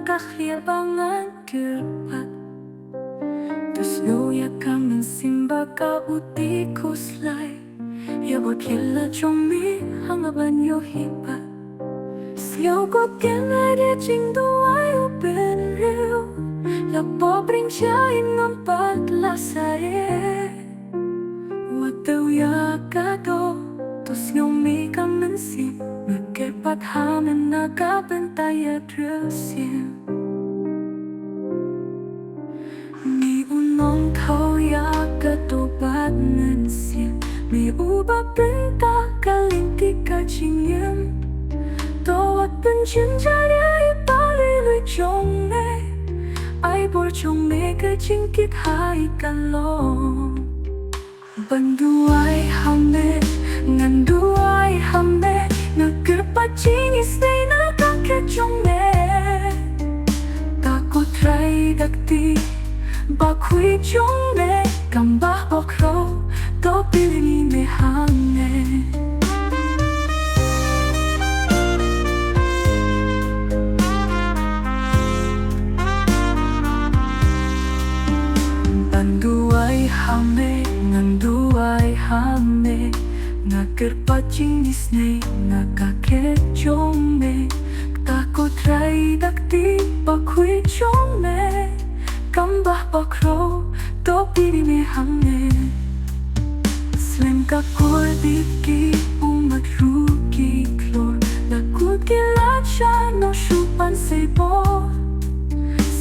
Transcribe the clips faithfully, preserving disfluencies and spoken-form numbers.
ka khlieh ba ngan kyrpad. To sngew ïa ka mynsiem ba ka u dei khuslai ïa ba ki la jong me ha nga ban ïohi pat. Sngew ko ken ai de jingduwai u bynriew la pop ring sha ïing ngam pat la sae. Wat thaw ïa ka doh, to sngew me ka mynsiem, nga kyrpad ha me na ka bynta ïa dresiem. Me u nongthaw ïa ka doh bad mynsiem, me uba pynta ka lynti ka jingim. To wat pynjynjar ïa i ba lui lui jong me, ai bor jong me ka jingkit ha i ka long. Ban duwai ha me, ngan duwai ha me, nga kyrpad jingisynei na ka kyrteng jong me. Ta ko Trai da kti bakhuid jong me, kam bah bakhraw, to pynlong ïa me hangne. Ban duwai ha me, ngan duwai ha me, nga kyrpad jingisynei na ka kyrteng jong me. Ta ko Trai da kti bakhuid jong me, kam bah bakhraw, to pynlong ïa me hangne. Slem ka kordit ki ummat ruh ki khlur, la kut ki la sha no shu pan sei bor.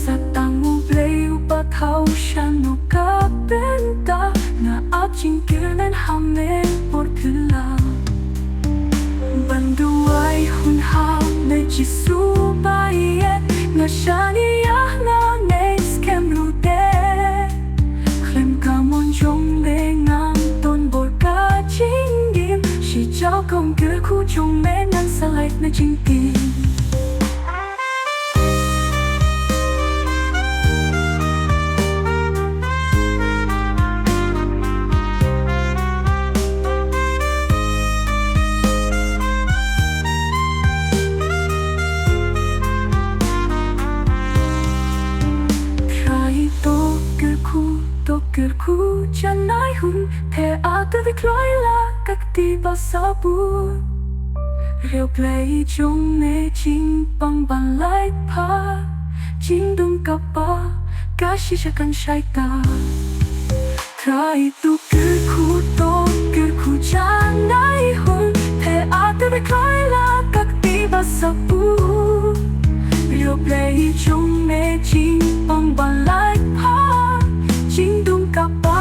Sa tang U Blei uba thaw sha no ka bynta, nga ap jingkyrmen ha me bor kylla. Ban duwai hun ha me Jisu ba ïeit, nga shaniah nga ngeit skhem ruh te. Khlem ka mon jong me ngam don bor ka jingim, shi jaw kong kyrkhu jong me ngan sa lait na jingtim. Trai to kyrkhu, to kyrkhu janai hun, phi ïa tyrwa kloi la ka kti ba sabun. Riewblei jong me jingpang ban lait pha, jingdum kaba ka shisha kan shai ta. Trai to kyrkhu, to kyrkhu janai hun, phi ïa tyrwa kloi la ka kti ba sabun. Riewblei jong me jingpang ban lait pha, jingdum kaba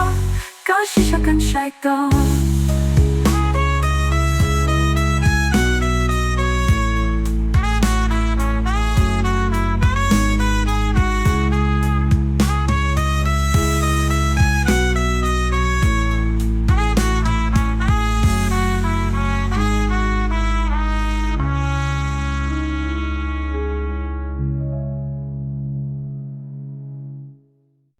ka shisha kan shai ta.